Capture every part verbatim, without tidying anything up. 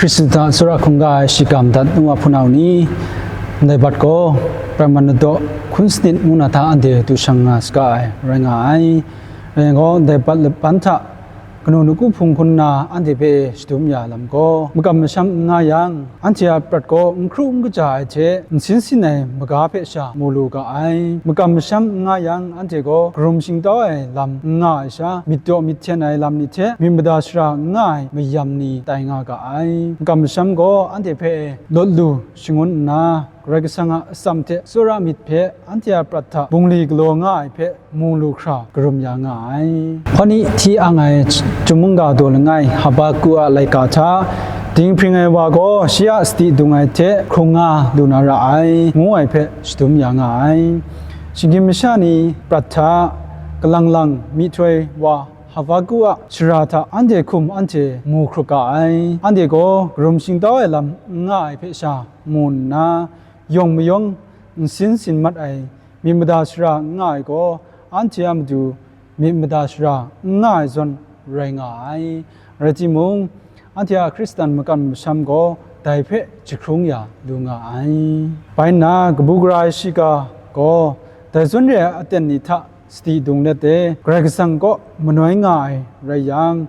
Hkristu hta tsawra hkungga ai shiga madat nu wa hpunau ni, ndai bat gaw prat man nadaw hkun sanit ngu na hta anhte du shang nga saga ai rai nga ai. Rai yang gaw, ndai bat laban hta kanu nawku hpung hkun nna anhte hpe shadum ya lam gaw, makam masham n nga yang, anhte a prat gaw n hkru n kaja ai hte, nsin sin ai maga hpe sha mu lu ga ai. Makam masham n nga yang, anhte gaw karum shingtau ai lam n nga ai sha, myit daw myit hten ai lam ni hte myit mada shara n nga ai mayam ni tai nga ga ai. Makam masham gaw anhte hpe lawt lu shangun nna, Karai Kasang a atsam hte tsawra myit hpe anhte a prat hta bungli galaw nga ai hpe mu lu hkra karum ya nga ai. Hpawt ni hti ang ai Chyum mungga daw langai Habaku a laika hta, dinghpring ai wa gaw shi a sadi dung ai hte hkrung nga lu na ra ai, ngu ai hpe shadum ya nga ai. Shinggyim masha ni prat hta, kalang lang myihtoi wa Habaku a shara hta anhte hkum anhte mu hkrup ga ai. Anhte gaw karum shingtau ai lam n nga ai hpe sha mu nna, yawng mayawng nsin sin mat ai myit mada shara n nga ai gaw, anhte a matu myit mada shara n nga ai zawn rai nga ai. Rai timung, anhte a Hkristan makam masham gaw dai hpe jahkrung ya lu nga ai. Bai nna, kabu gara ai shiga gaw dai zawn re ai aten ni hta sadi dung let e, Karai Kasang kaw manoi nga ai rai yang,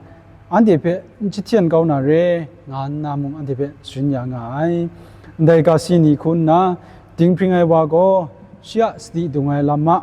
anhte hpe n jahten kau na re, nga nna mung anhte hpe sharin ya nga ai. Ndai ga si ni hku nna, dinghpring ai wa gaw shi a sadi dung ai lam a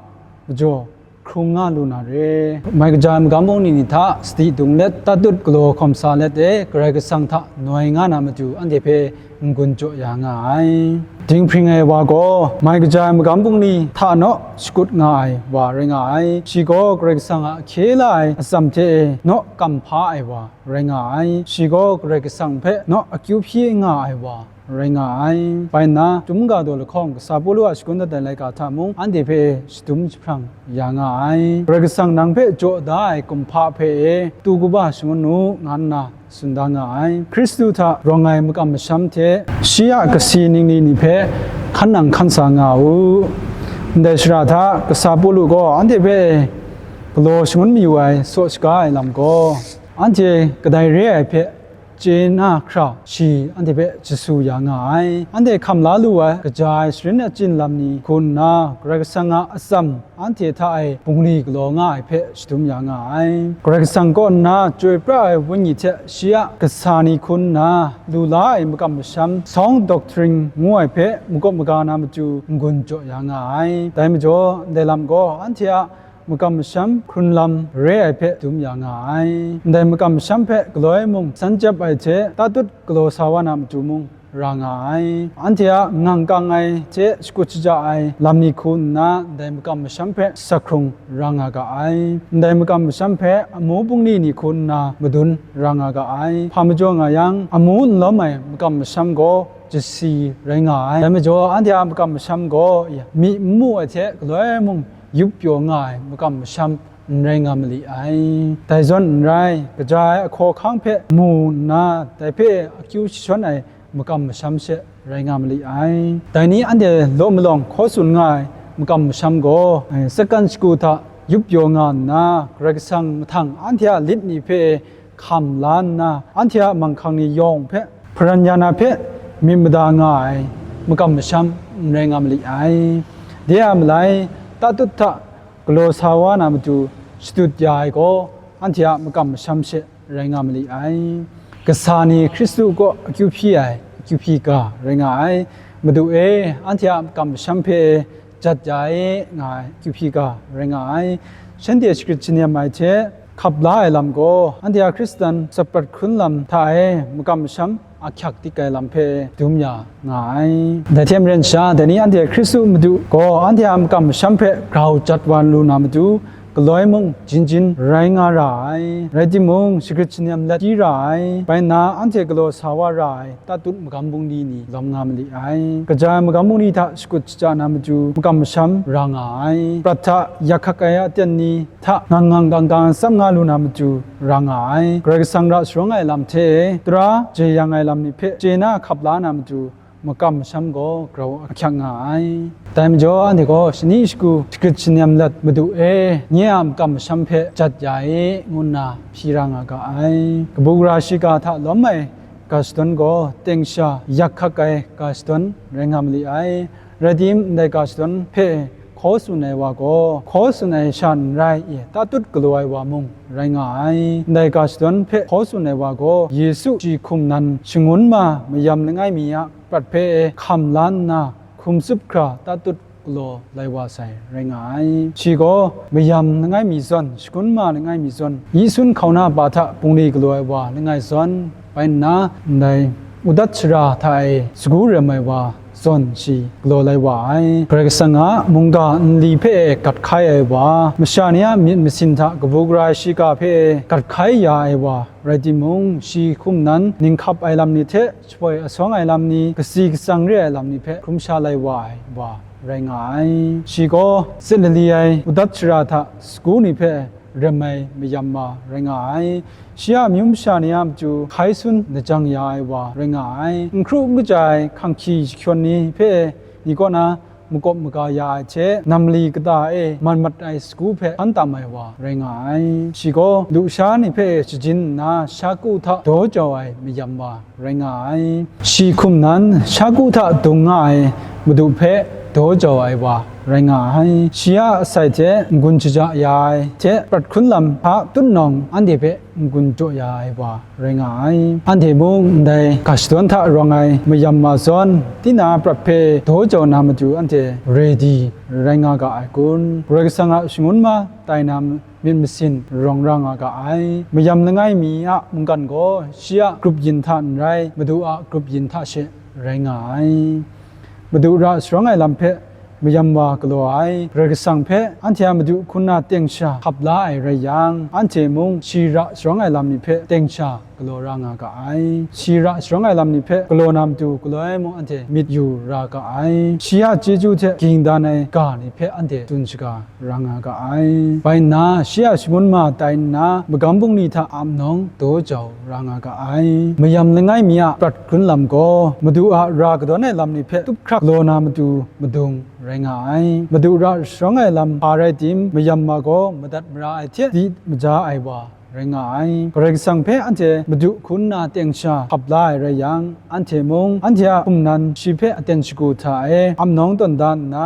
majaw hkrung nga lu na re. Mai kaja ai magam bungli ni hta sadi dung let, tatut galaw hkawm sa let e, Karai Kasang hta noi nga na matu anhte hpe n-gun jaw ya nga ai. Dinghpring ai wa gaw mai kaja ai magam bungli hta naw shakut nga ai wa rai nga ai. Shi gaw Karai Kasang a ahkye la ai atsam hte e naw kamhpa ai wa rai nga ai. Shi gaw Karai Kasang hpe naw akyu hpyi nga ai wa rai nga ai. Bai nna, Chyum mungga daw lahkawng kasa Pawlu a shagun dat ai laika hta mung anhte hpe shadum jahprang ya nga ai. Karai Kasang nang hpe jaw da ai kumhpa hpe e tu kaba shangun u, nga nna tsun da nga ai. Hkristu hta rawng ai makam masham hte shi a kasi ningli ni hpe hkan nang hkan sa nga u. Ndai shara hta kasa Pawlu gaw anhte hpe galaw shangun mayu ai saw shaga ai lam gaw, anhte kadai re ai hpe chye na hkra shi anhte hpe jasu ya nga ai. Anhte hkam la lu ai kaja ai sharin achyin lam ni hku nna, Karai Kasang a atsam anhte hta e bungli galaw nga ai hpe shadum ya nga ai. Karai Kasang kaw nna chyoi pra ai Wenyi hte shi a kasa ni hku nna lu la ai makam masham, sound doctrine ngu ai hpe makawp maga na matu n-gun jaw ya nga ai. Dai majaw, ndai lam gaw anhte a makam masham hkrun lam re ai hpe dum ya nga ai. Ndai makam masham hpe galoi mung san chyap ai hte tatut galaw sa wa na matu mung ra nga ai. Anhte a ngang kang ai hte shakut shaja ai lam ni hku nna, ndai makam masham hpe sak hkrung ra nga ga ai. Ndai makam masham hpe amu bungli ni hku nna madun ra nga ga ai. Hpa majaw nga yang, amu n lawm ai makam masham gaw jasi rai nga ai. Dai majaw, anhte a makam masham gaw myi n mu ai hte galoi mung yup pyaw nga ai makam masham n rai nga mali ai. Dai zawn n rai, kaja ai ahkaw ahkang hpe mu nna, dai hpe akyu jashawn ai makam masham she rai nga mali ai. Dai ni anhte law malawng hkaw tsun nga ai makam masham gaw, ai, sakan shagu hta yup pyaw nga nna, Karai Kasang mahtang anhte a lit ni hpe hkam la nna, anhte a manghkang ni yawng hpe hparan ya na hpe myit mada nga ai makam masham n rai nga mali ai. De a malai, tatut hta galaw sa wa na matu shadut ya ai gaw, anhte a makam masham she rai nga mali ai. Kasa ni Hkristu kaw akyu hpyi ai, akyu hpyi ga rai nga ai. Madu e, anhte a makam masham hpe jat ya e, nga ai akyu hpyi ga rai nga ai. Shanhte shagrit shanem ai hte hkap la ai lam gaw, anhte a Hkristan tsaprat hkrun lam hta e makam masham ahkyak dik ai lam hpe dum ya nga ai. Dai hte maren sha, dai ni anhte Hkristu Madu gaw anhte a makam masham hpe grau jat wa lu na matu, galoi mung jin jin rai nga ra ai. Rai timung, shagrit shanem let di ra ai. Bai nna, anhte galaw sa wa ra ai tatut magam bungli ni lawm nga mali ai. Kaja ai magam bungli hta shakut shaja na matu, makam masham ra nga ai. Prat hta yak hkak ai aten ni hta ngang ngang gang gang tsam nga lu na matu ra nga ai. Karai Kasang ra sharawng ai lam hte tara jeyang ai lam ni hpe chye na hkap la na matu, makam masham gaw grau ahkyak nga ai. Dai majaw, anhte gaw shani shagu shagrit shanem let, Madu e, nye a makam masham hpe jat ya e, ngu nna hpyi ra nga ga ai. Kabu gara shiga hta lawm ai ga shadawn gaw teng sha yak hkak ai ga shadawn rai nga ma li ai. Rai tim, ndai ga shadawn hpe hkaw tsun ai wa gaw, hkaw tsun ai sha n rai i, tatut galaw ai wa mung rai nga ai. Ndai ga shadawn hpe hkaw tsun ai wa gaw, Yesu shi hkum nan shangun ma mayam langai mi a prat hpe hkam la nna, hkum tsup hkra tatut galaw lai wa sai rai nga ai. Shi gaw mayam langai mi zawn, shangun ma langai mi zawn, yi sun hkauna pa hta bungli galaw ai wa langai zawn, bai nna, ndai udat shara hta e sagu rem ai wa zawn shi galaw lai wa ai. Karai Kasang a mungga nli hpe e gat hkai ai wa, masha ni a myit masin hta kabu gara ai shiga hpe e gat hkai ya ai wa rai timung, shi hkum nan ninghkap ai lam ni hte shapoi asawng ai lam ni, kasi katsang re ai lam ni hpe hkrum sha lai wa ai wa rai nga ai. Shi gaw tsit lali ai udat shara hta sagu ni hpe rem ai mayam wa rai nga ai. Shi a amyu masha ni a matu hkai sun lajang ya ai wa rai nga ai. N hkru n kaja ai hkanghki jahkyawn ni hpe ni kaw na makawp maga ya ai hte, namli kata e man mat ai sagu hpe hkan tam ai wa rai nga ai. Shi gaw lusha ni hpe shajin nna, shaku hta daw jau ai mayam wa rai nga ai. Shi hkum nan, shaku hta dung nga ai Madu hpe daw jau ai wa rai nga ai. Shi a asai hte n-gun shaja ya ai hte, prat hkun lam hta tutnawng anhte hpe n-gun jaw ya ai wa rai nga ai. Anhte mung ndai ga shadawn hta rawng ai mayam ma zawn, tinang a prat hpe daw jau na matu anhte redi rai nga ga ai kun? Karai Kasang a shangun ma tai na myit masin rawng ra nga ga ai. Mayam langai mi a mungkan gaw shi a grup yin hta n rai, Madu a grup yin hta she rai nga ai. Madu ra sharawng ai lam hpe mayam wa galaw ai. Karai Kasang hpe anhte a Madu hkun na teng sha hkap la ai rai yang, anhte mung shi ra sharawng ai lam ni hpe teng sha galaw ra nga ga ai. Shi ra sharawng ai lam ni hpe galaw na matu galaw ai mung anhte myit yu ra ga ai. Shi a chyeju hte ging dan ai ga ni hpe anhte tsun shaga ra nga ga ai. Bai nna, shi a shangun ma tai nna, magam bungli hta ap nawng daw jau ra nga ga ai. Mayam langai mi a prat gun lam gaw, Madu a ra kadawn ai lam ni hpe tup hkrak galaw na matu madung rai nga ai. Madu ra sharawng ai lam hpa rai tim, mayam ma gaw madat mara ai hte di maja ai wa rai nga ai. Karai Kasang hpe anhte Madu hkun na teng sha hkap la ai rai yang, anhte mung anhte a hkum nan shi hpe aten shagu hta e ap nawng tawn da nna,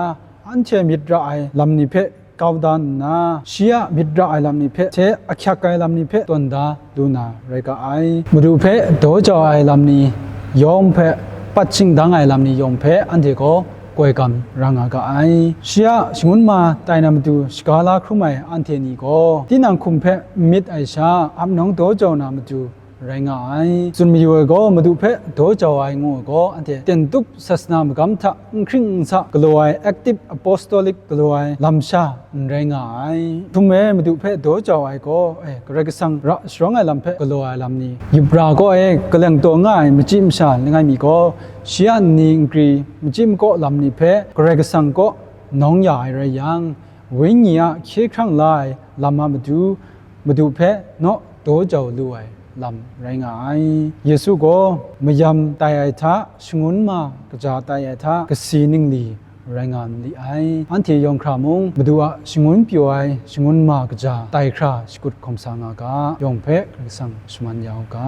anhte myit ra ai lam ni hpe kau da nna, shi a myit ra ai lam ni hpe hte ahkyak ai lam ni hpe tawn da lu na rai ga ai. Madu hpe daw jau ai lam ni yawng hpe, pat shingdang ai lam ni yawng hpe anhte gaw koi gam ra nga ga ai. Shi a shangun ma tai na matu shaga la hkrum ai anhte ni gaw, tinang hkum hpe n myit ai sha, ap nawng daw jau na matu rai nga ai. Tsun mayu ai gaw, Madu hpe daw jau ai ngu ai gaw, anhte ten tup sasana magam hta n hkring n sa galaw ai, active apostolic galaw ai lam sha n rai nga ai. Htum e, Madu hpe daw jau ai gaw, e, Karai Kasang ra sharawng ai lam hpe galaw ai lam ni, yup ra gaw e, kaleng taw nga ai machyi masha langai mi gaw, shi a nni nkri machyi makaw lam ni hpe Karai Kasang kaw nawng ya ai rai yang, Wenyi a hkye hkrang la ai lam a matu, Madu hpe naw daw jau lu ai lam rai nga ai. Yesu gaw mayam tai ai hta, shangun ma kaja tai ai hta, kasi ningli rai nga ma li ai. Anhte yawng hkra mung, Madu a shangun pyaw ai shangun ma kaja tai hkra shakut hkawm sa nga ga, yawng hpe Karai Kasang shaman ya u ga.